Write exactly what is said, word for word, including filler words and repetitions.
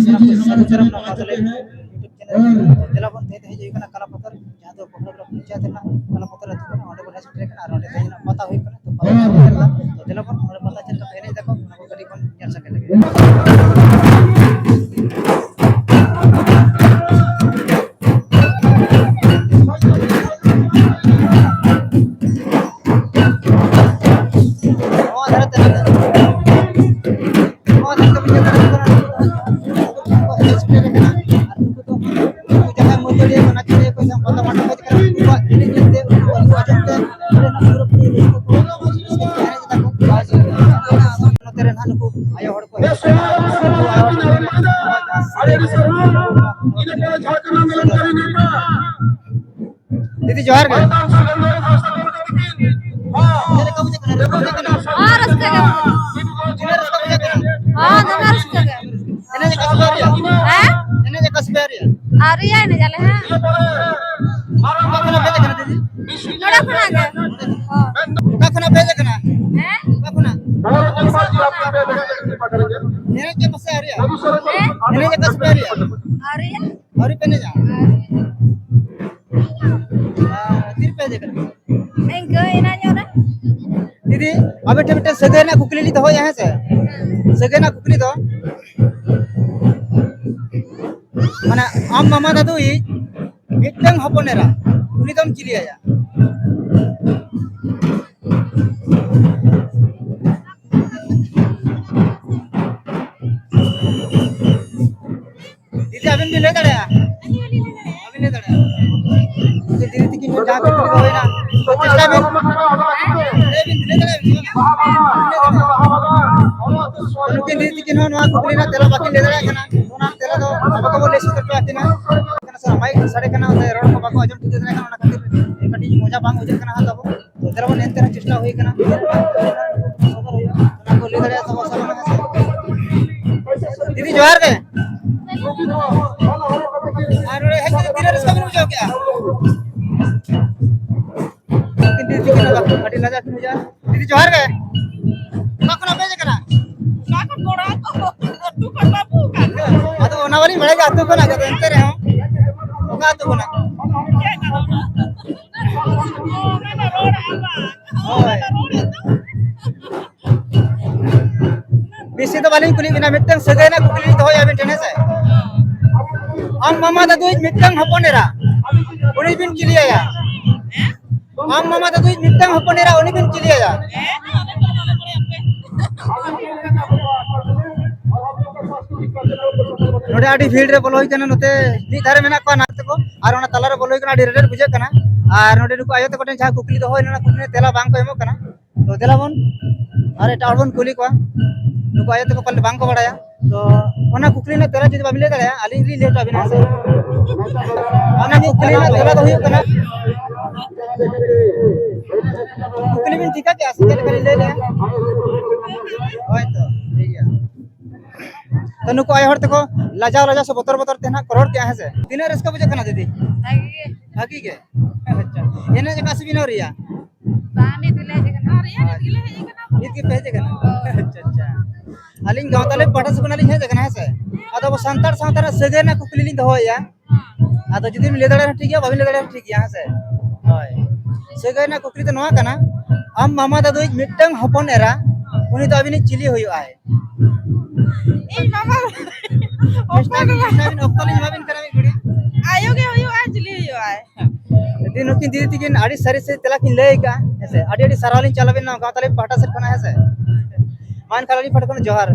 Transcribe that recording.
ᱥᱟᱱᱟᱢ ᱠᱚ ᱥᱟᱹᱜᱩᱱ ᱫᱟᱨᱟᱢ ᱱᱚᱣᱟ ᱛᱟᱞᱮ YouTube channel ᱨᱮ᱾ ᱛᱚ ᱫᱮᱞᱟ ᱵᱚᱱ, ᱛᱮᱦᱮᱧ ᱫᱚ ᱦᱮᱡ ᱦᱩᱭ ᱠᱟᱱᱟ ᱠᱟᱞᱟᱯᱟᱛᱷᱚᱨ, ᱡᱟᱦᱟᱸ ᱫᱚ ᱵᱚᱠᱲᱟ ᱯᱚᱧᱪᱟᱭᱮᱛ ᱨᱮᱱᱟᱜ ᱠᱟᱞᱟᱯᱟᱛᱷᱚᱨ ᱟᱹᱛᱩ ᱠᱟᱱᱟ, ᱚᱸᱰᱮ ᱵᱚᱱ ᱦᱮᱡ ᱥᱮᱴᱮᱨ ᱠᱟᱱᱟ᱾ ᱟᱨ ᱚᱸᱰᱮ ᱛᱮᱦᱮᱧ ᱨᱮᱱᱟᱜ ᱯᱟᱛᱟ ᱦᱩᱭᱩᱜ ᱠᱟᱱᱟ᱾ ᱛᱚ ᱯᱟᱛᱟ ᱧᱮᱞ ᱞᱟᱹᱜᱤᱫ, ᱛᱚ ᱫᱮᱞᱟ ᱵᱚᱱ, ᱚᱸᱰᱮ ᱯᱟᱛᱟ ᱪᱮᱫ ᱞᱮᱠᱟ ᱠᱚ ᱮᱱᱮᱡ ᱫᱟᱠᱚ, ᱚᱱᱟ ᱠᱚ ᱠᱟᱹᱴᱤᱡ ᱵᱚᱱ ᱧᱮᱞ ᱥᱟᱸᱜᱮ ᱞᱮᱜᱮ᱾ ᱱᱚᱣᱟ ᱫᱷᱟᱨᱮ ᱛᱮ, ᱱᱚᱣᱟ ᱫᱷᱟᱨᱮ ᱛᱮ ᱵᱩᱡᱷᱟᱹᱣ ᱫᱟᱲᱮᱭᱟᱜ ᱠᱟᱱᱟ᱾ ᱟᱨ ᱱᱩᱠᱩ ᱫᱚ, ᱱᱩᱠᱩ ᱡᱟᱦᱟᱸᱭ ᱢᱟᱹᱫᱟᱹᱲᱤᱭᱟᱹ ᱠᱚ, ᱱᱟᱪᱚᱱᱤᱭᱟᱹ ᱠᱚ, ᱡᱟᱦᱟᱸ ᱯᱟᱛᱟ ᱢᱟᱴᱷᱟ ᱠᱚ ᱦᱮᱡ ᱠᱟᱱᱟ, ᱩᱱᱠᱩᱣᱟᱜ ᱮᱱᱮᱡ ᱧᱮᱞ ᱛᱮ, ᱩᱱᱠᱩᱣᱟᱜ ᱨᱩ ᱟᱸᱡᱚᱢ ᱛᱮ, ᱚᱸᱰᱮᱱᱟᱜ ᱯᱩᱨᱟᱹᱯᱩᱨᱤ ᱨᱟᱹᱥᱠᱟᱹ ᱠᱚ ᱮᱱᱮᱡ ᱮᱫᱟ ᱠᱚ᱾ ᱟᱨ ᱱᱚᱛᱮ ᱨᱮ ᱱᱟᱦᱟᱜ ᱱᱩᱠᱩ ᱟᱭᱳ ᱦᱚᱲ ᱠᱚ ᱦᱮᱡ ᱠᱟᱱᱟ᱾ ᱱᱩᱠᱩ ᱟᱭᱳ ᱦᱚᱲ ᱠᱚ ᱢᱮᱱᱟ, ᱟᱹᱰᱤ ᱥᱟᱹᱨᱤ ᱜᱮ ᱱᱩᱠᱩ ᱠᱚ ᱥᱚᱫᱚᱨᱟ᱾ ᱫᱤᱫᱤ, ᱡᱚᱦᱟᱨ ᱜᱮ᱾ ᱪᱮᱫ ᱞᱮᱠᱟ ᱵᱩᱡᱷᱟᱹᱜ ᱠᱟᱱᱟ? ᱨᱟᱹᱥᱠᱟᱹ ᱵᱩᱡᱷᱟᱹᱜ ᱠᱟᱱᱟ? ᱦᱚᱸ, ᱨᱟᱹᱥᱠᱟᱹ ᱜᱮ᱾ ᱛᱤᱱᱟᱹᱜ ᱨᱟᱹᱥᱠᱟᱹ ᱵᱩᱡᱷᱟᱹᱜ ᱠᱟᱱᱟ? ᱦᱚᱸ, ᱫᱚᱢᱮ ᱨᱟᱹᱥᱠᱟᱹ ᱜᱮ᱾ ᱮᱱᱮᱡ ᱟᱠᱟᱫ ᱯᱮ ᱟᱹᱣᱨᱤᱭᱟ? ᱦᱮᱸ? ᱮᱱᱮᱡ ᱟᱠᱟᱫ ᱯᱮ ᱟᱹᱣᱨᱤᱭᱟ? ᱟᱹᱣᱨᱤᱭᱟ ᱮᱱᱮᱡ ᱟᱞᱮ, ᱦᱮᱸ᱾ ᱚᱠᱟ ᱠᱷᱚᱱᱟᱜ ᱯᱮ ᱦᱮᱡ ᱟᱠᱟᱱᱟ, ᱫᱤᱫᱤ? ᱱᱚᱰᱮ ᱠᱷᱚᱱᱟᱜ ᱜᱮ᱾ ᱦᱚᱸ᱾ ᱚᱠᱟ ᱠᱷᱚᱱᱟᱜ ᱯᱮ ᱦᱮᱡ ᱟᱠᱟᱱᱟ? ᱦᱮᱸ? ᱚᱠᱟ ᱠᱷᱚᱱᱟᱜ? ᱮᱱᱮᱡ ᱟᱠᱟᱫ ᱯᱮ ᱟᱹᱣᱨᱤᱭᱟ? ᱦᱮᱸ? ᱮᱱᱮᱡ ᱟᱠᱟᱫ ᱯᱮ ᱟᱹᱣᱨᱤᱭᱟ? ᱟᱹᱣᱨᱤᱭᱟ᱾ ᱟᱹᱣᱨᱤ ᱯᱮ ᱮᱱᱮᱡᱟ? ᱟᱨ ᱛᱤᱨᱮ ᱯᱮ ᱦᱮᱡ ᱟᱠᱟᱱᱟ? ᱤᱱᱠᱟᱹ ᱮᱱᱟᱝ ᱧᱚᱜ ᱨᱮ᱾ ᱫᱤᱫᱤ, ᱟᱵᱮᱱ ᱴᱷᱮᱱ ᱢᱤᱫᱴᱮᱱ ᱥᱟᱹᱜᱟᱹᱭ ᱨᱮᱱᱟᱜ ᱠᱩᱠᱞᱤ ᱞᱤᱧ ᱫᱚᱦᱚᱭᱟ, ᱦᱮᱸ ᱥᱮ? ᱥᱟᱹᱜᱟᱹᱭ ᱨᱮᱱᱟᱜ ᱠᱩᱠᱞᱤ ᱫᱚ, ᱢᱟᱱᱮ, ᱟᱢ ᱢᱟᱢᱟ ᱫᱟᱫᱩᱭᱤᱡ ᱢᱤᱫᱴᱟᱝ ᱦᱚᱯᱚᱱ ᱮᱨᱟ, ᱩᱱᱤ ᱫᱚᱢ ᱪᱤᱞᱤᱭᱟᱭᱟ? ᱫᱤᱫᱤ, ᱟᱵᱤᱱ ᱵᱤᱱ ᱞᱟᱹᱭ ᱫᱟᱲᱮᱭᱟᱜᱼᱟ? ᱵᱟᱵᱤᱱ ᱞᱟᱹᱭ ᱫᱟᱲᱮᱭᱟᱜᱼᱟ? ᱫᱤᱫᱤ ᱛᱤᱠᱤᱱ ᱡᱟᱦᱟᱸ ᱠᱩᱠᱞᱤ ᱠᱚ ᱦᱩᱭᱱᱟ, ᱪᱮᱥᱴᱟᱭ ᱵᱤᱱ᱾ ᱞᱟᱹᱭ ᱵᱤᱱ, ᱞᱟᱹᱭ ᱫᱟᱲᱮᱭᱟᱜᱼᱟ ᱵᱤᱱ? ᱱᱩᱠᱤᱱ ᱫᱤᱫᱤ ᱛᱤᱠᱤᱱ ᱦᱚᱸ ᱱᱚᱣᱟ ᱠᱩᱠᱞᱤ ᱨᱮᱱᱟᱜ ᱛᱮᱞᱟ ᱵᱟᱹᱠᱤᱱ ᱞᱟᱹᱭ ᱫᱟᱲᱮᱭᱟᱜ ᱠᱟᱱᱟ᱾ ᱚᱱᱟ ᱛᱮᱞᱟ ᱫᱚ ᱟᱵᱚ ᱜᱮᱵᱚ ᱞᱟᱹᱭ ᱥᱚᱫᱚᱨ ᱦᱚᱴᱚ ᱟᱹᱠᱤᱱᱟ᱾ ᱠᱟᱱᱟ ᱥᱮ ᱢᱟᱭᱤᱠ ᱥᱟᱰᱮ ᱠᱟᱱᱟ, ᱚᱱᱟᱛᱮ ᱨᱚᱲ ᱠᱚ ᱵᱟᱠᱚ ᱟᱸᱡᱚᱢ ᱴᱷᱤᱠᱟᱹ ᱫᱟᱲᱮᱭᱟᱜ ᱠᱟᱱᱟ, ᱚᱱᱟ ᱠᱷᱟᱹᱛᱤᱨ ᱠᱟᱹᱴᱤᱡ ᱢᱚᱡᱟ ᱵᱟᱝ ᱵᱩᱡᱷᱟᱹᱜ ᱠᱟᱱᱟ ᱦᱟᱸᱜ ᱛᱟᱵᱚ᱾ ᱛᱚ ᱫᱮᱞᱟ ᱵᱚᱱ ᱮᱱᱛᱮ ᱨᱮᱦᱚᱸ ᱪᱮᱥᱴᱟ ᱦᱩᱭ ᱠᱟᱱᱟ, ᱚᱱᱟ ᱠᱚ ᱞᱟᱹᱭ ᱫᱟᱲᱮᱭᱟᱜᱼᱟ ᱛᱟᱵᱚ ᱥᱟᱱᱟᱢ ᱦᱚᱲ᱾ ᱫᱤᱫᱤ ᱡᱚᱦᱟᱨ ᱜᱮ᱾ ᱟᱨ ᱱᱚᱰᱮ ᱦᱮᱡ ᱠᱟᱛᱮ ᱛᱤᱱᱟᱹᱜ ᱨᱟᱹᱥᱠᱟᱹ ᱵᱤᱱ ᱵᱩᱡᱷᱟᱹᱣ ᱠᱮᱜᱼᱟ? ᱫᱤᱫᱤ ᱛᱤᱠᱤᱱ ᱟᱹᱰᱤ ᱞᱟᱡᱟᱣ ᱠᱤᱱ ᱵᱩᱡᱷᱟᱹᱣᱟ᱾ ᱫᱤᱫᱤ ᱡᱚᱦᱟᱨ ᱜᱮ᱾ ᱚᱠᱟ ᱠᱷᱚᱱᱟᱜ ᱯᱮ ᱦᱮᱡ ᱟᱠᱟᱱᱟ? ᱚᱠᱟ ᱠᱷᱚᱱ ᱜᱚᱲᱟ ᱠᱚ? ᱟᱹᱛᱩ ᱠᱷᱚᱱ ᱵᱟᱹᱵᱩ ᱚᱠᱟ ᱠᱷᱚᱱ? ᱵᱟᱲᱟᱭ ᱜᱮ ᱟᱹᱛᱩ ᱠᱷᱚᱱᱟᱜ ᱜᱮ, ᱮᱱᱛᱮ ᱨᱮᱦᱚᱸ ᱚᱠᱟ ᱟᱹᱛᱩ ᱠᱷᱚᱱᱟᱜ? ᱦᱳᱭ᱾ ᱵᱮᱥᱤ ᱫᱚ ᱵᱟᱹᱞᱤᱧ ᱠᱩᱞᱤ ᱵᱤᱱᱟ, ᱢᱤᱫᱴᱟᱝ ᱥᱟᱹᱜᱟᱹᱭ ᱨᱮᱱᱟᱜ ᱠᱩᱠᱞᱤ ᱞᱤᱧ ᱫᱚᱦᱚᱭᱟ ᱟᱹᱵᱤᱱ ᱴᱷᱮᱱ, ᱦᱮᱸ ᱥᱮ? ᱟᱢ ᱢᱟᱢᱟ ᱫᱟᱫᱩᱭᱤᱡ ᱢᱤᱫᱴᱟᱝ ᱦᱚᱯᱚᱱ ᱮᱨᱟ, ᱩᱱᱤ ᱵᱤᱱ ᱪᱤᱞᱤᱭᱟᱭᱟ? ᱟᱢ ᱢᱟᱢᱟ ᱫᱟᱫᱩᱭᱤᱡ ᱢᱤᱫᱴᱟᱝ ᱦᱚᱯᱚᱱ ᱮᱨᱟ, ᱩᱱᱤ ᱵᱤᱱ ᱪᱤᱞᱤᱭᱟᱭᱟ? ᱱᱚᱰᱮ ᱟᱹᱰᱤ ᱵᱷᱤᱲ ᱨᱮ ᱵᱚᱞᱚ ᱦᱩᱭ ᱠᱟᱱᱟ, ᱱᱚᱛᱮ ᱢᱤᱫ ᱫᱷᱟᱨᱮ ᱢᱮᱱᱟᱜ ᱠᱚᱣᱟ ᱱᱟᱱᱟ ᱛᱟᱠᱚ, ᱟᱨ ᱚᱱᱟ ᱛᱟᱞᱟᱨᱮ ᱵᱚᱞᱚ ᱦᱩᱭ ᱠᱟᱱᱟ, ᱟᱹᱰᱤ ᱨᱮᱰᱮᱰ ᱵᱩᱡᱷᱟᱹᱜ ᱠᱟᱱᱟ᱾ ᱟᱨ ᱱᱚᱰᱮ ᱱᱩᱠᱩ ᱟᱭᱳ ᱛᱟᱠᱚ ᱴᱷᱮᱱ ᱡᱟᱦᱟᱸ ᱠᱩᱠᱞᱤ ᱫᱚᱦᱚ ᱦᱩᱭ ᱞᱮᱱᱟ, ᱠᱩᱠᱞᱤ ᱨᱮᱱᱟᱜ ᱛᱮᱞᱟ ᱵᱟᱝ ᱠᱚ ᱮᱢᱚᱜ ᱠᱟᱱᱟ᱾ ᱛᱚ ᱫᱮᱞᱟ ᱵᱚᱱ ᱟᱨ ᱮᱴᱟᱜ ᱦᱚᱲ ᱵᱚᱱ ᱠᱩᱞᱤ ᱠᱚᱣᱟ, ᱱᱩᱠᱩ ᱟᱭᱳ ᱛᱟᱠᱚ ᱯᱟᱞᱮ ᱵᱟᱝ ᱠᱚ ᱵᱟᱲᱟᱭᱟ᱾ ᱛᱚ ᱚᱱᱟ ᱠᱩᱠᱞᱤ ᱨᱮᱱᱟᱜ ᱛᱮᱞᱟ ᱡᱩᱫᱤ ᱵᱟᱵᱤᱱ ᱞᱟᱹᱭ ᱫᱟᱲᱮᱭᱟᱜᱼᱟ, ᱟᱹᱞᱤᱧ ᱞᱤᱧ ᱞᱟᱹᱭ ᱦᱚᱴᱚ ᱟᱵᱤᱱᱟ, ᱦᱮᱸ ᱥᱮ? ᱚᱱᱟ ᱠᱩᱠᱞᱤ ᱨᱮᱱᱟᱜ ᱛᱮᱞᱟ ᱫᱚ ᱦᱩᱭᱩᱜ ᱠᱟᱱᱟ, ᱠᱩᱠᱞᱤ ᱵᱤᱱ ᱴᱷᱤᱠᱟ ᱠᱮᱜᱼᱟ ᱥᱮ ᱪᱮᱫ ᱞᱮᱠᱟ ᱞᱤᱧ ᱞᱟᱹᱭ ᱞᱮᱜᱼᱟ? ᱦᱳᱭ ᱛᱚ, ᱴᱷᱤᱠ ᱜᱮᱭᱟ᱾ ᱛᱚ ᱱᱩᱠᱩ ᱟᱭᱳ ᱦᱚᱲ ᱛᱮᱠᱚ ᱞᱟᱡᱟᱣ ᱞᱟᱡᱟᱣ ᱥᱮ ᱵᱚᱛᱚᱨ ᱵᱚᱛᱚᱨ ᱛᱮ ᱱᱟᱜ ᱠᱚ ᱨᱚᱲ ᱠᱮᱜᱼᱟ, ᱦᱮᱸ ᱥᱮ? ᱛᱤᱱᱟᱹᱜ ᱨᱟᱹᱥᱠᱟᱹ ᱵᱩᱡᱷᱟᱹᱜ ᱠᱟᱱᱟ ᱫᱤᱫᱤ? ᱵᱷᱟᱜᱮ ᱜᱮ᱾ ᱵᱷᱟᱜᱮ ᱜᱮ? ᱟᱪᱪᱷᱟ᱾ ᱮᱱᱮᱡ ᱟᱠᱟᱫ ᱥᱮ ᱵᱤᱱ ᱟᱹᱣᱨᱤᱭᱟ? ᱵᱟᱝ, ᱱᱤᱛ ᱜᱮᱞᱮ ᱦᱮᱡ ᱟᱠᱟᱱᱟ᱾ ᱱᱤᱛ ᱜᱮᱯᱮ ᱦᱮᱡ ᱟᱠᱟᱱᱟ? ᱦᱳᱭ᱾ ᱟᱪᱪᱷᱟ, ᱟᱪᱪᱷᱟ᱾ ᱟᱹᱞᱤᱧ ᱜᱟᱶᱛᱟ ᱞᱟᱹᱭᱤᱯᱷ ᱯᱟᱦᱴᱟ ᱥᱮᱫ ᱠᱷᱚᱱᱟᱜ ᱞᱤᱧ ᱦᱮᱡ ᱟᱠᱟᱱᱟ, ᱦᱮᱸ ᱥᱮ? ᱟᱫᱚ ᱟᱵᱚ ᱥᱟᱱᱛᱟᱲ ᱥᱟᱶᱛᱟ ᱨᱮᱱᱟᱜ ᱥᱟᱹᱜᱟᱹᱭ ᱨᱮᱱᱟᱜ ᱠᱩᱠᱞᱤ ᱞᱤᱧ ᱫᱚᱦᱚᱭᱮᱫᱼᱟ᱾ ᱟᱫᱚ ᱡᱩᱫᱤᱢ ᱞᱟᱹᱭ ᱫᱟᱲᱮᱭᱟᱜᱼᱟ ᱴᱷᱤᱠ ᱜᱮᱭᱟ, ᱵᱟᱵᱤᱱ ᱞᱟᱹᱭ ᱫᱟᱲᱮᱭᱟᱜᱼᱟ ᱴᱷᱤᱠ ᱜᱮᱭᱟ, ᱦᱮᱸ ᱥᱮ? ᱦᱳᱭ᱾ ᱥᱟᱹᱜᱟᱹᱭ ᱨᱮᱱᱟᱜ ᱠᱩᱠᱞᱤ ᱫᱚ ᱱᱚᱣᱟ ᱠᱟᱱᱟ, ᱟᱢ ᱢᱟᱢᱟ ᱫᱟᱫᱩᱭᱤᱡ ᱢᱤᱫᱴᱟᱝ ᱦᱚᱯᱚᱱ ᱮᱨᱟ, ᱩᱱᱤ ᱫᱚ ᱟᱹᱵᱤᱱᱤᱡ ᱪᱤᱞᱤ ᱦᱩᱭᱩᱜᱼᱟᱭ? ᱤᱧ ᱢᱟᱢᱟ ᱢᱮᱥᱱᱟ ᱵᱤᱱ, ᱢᱮᱥᱱᱟ ᱵᱤᱱ, ᱚᱠᱛᱚ ᱞᱤᱧ ᱮᱢᱟ ᱵᱤᱱ ᱠᱟᱱᱟ ᱢᱤᱫ ᱜᱷᱟᱹᱲᱤᱡ᱾ ᱟᱭᱳ ᱜᱮ ᱦᱩᱭᱩᱜᱼᱟᱭ, ᱪᱤᱞᱤ ᱦᱩᱭᱩᱜᱼᱟᱭ? ᱡᱩᱫᱤ ᱱᱩᱠᱤᱱ ᱫᱤᱫᱤ ᱛᱤᱠᱤᱱ ᱟᱹᱰᱤ ᱥᱟᱹᱨᱤ ᱥᱟᱹᱨᱤ ᱛᱮᱞᱟ ᱠᱤᱱ ᱞᱟᱹᱭ ᱟᱠᱟᱫᱼᱟ, ᱦᱮᱸ ᱥᱮ? ᱟᱹᱰᱤ ᱟᱹᱰᱤ ᱥᱟᱨᱦᱟᱣ ᱞᱤᱧ ᱪᱟᱞ ᱟᱵᱤᱱᱟ ᱜᱟᱶᱛᱟ ᱞᱟᱹᱭᱤᱯᱷ ᱯᱟᱦᱴᱟ ᱥᱮᱫ ᱠᱷᱚᱱᱟᱜ, ᱦᱮᱸ ᱥᱮ? ᱢᱟ ᱮᱱᱠᱷᱟᱱ ᱟᱹᱞᱤᱧ ᱯᱟᱦᱴᱟ ᱠᱷᱚᱱ ᱡᱚᱦᱟᱨ᱾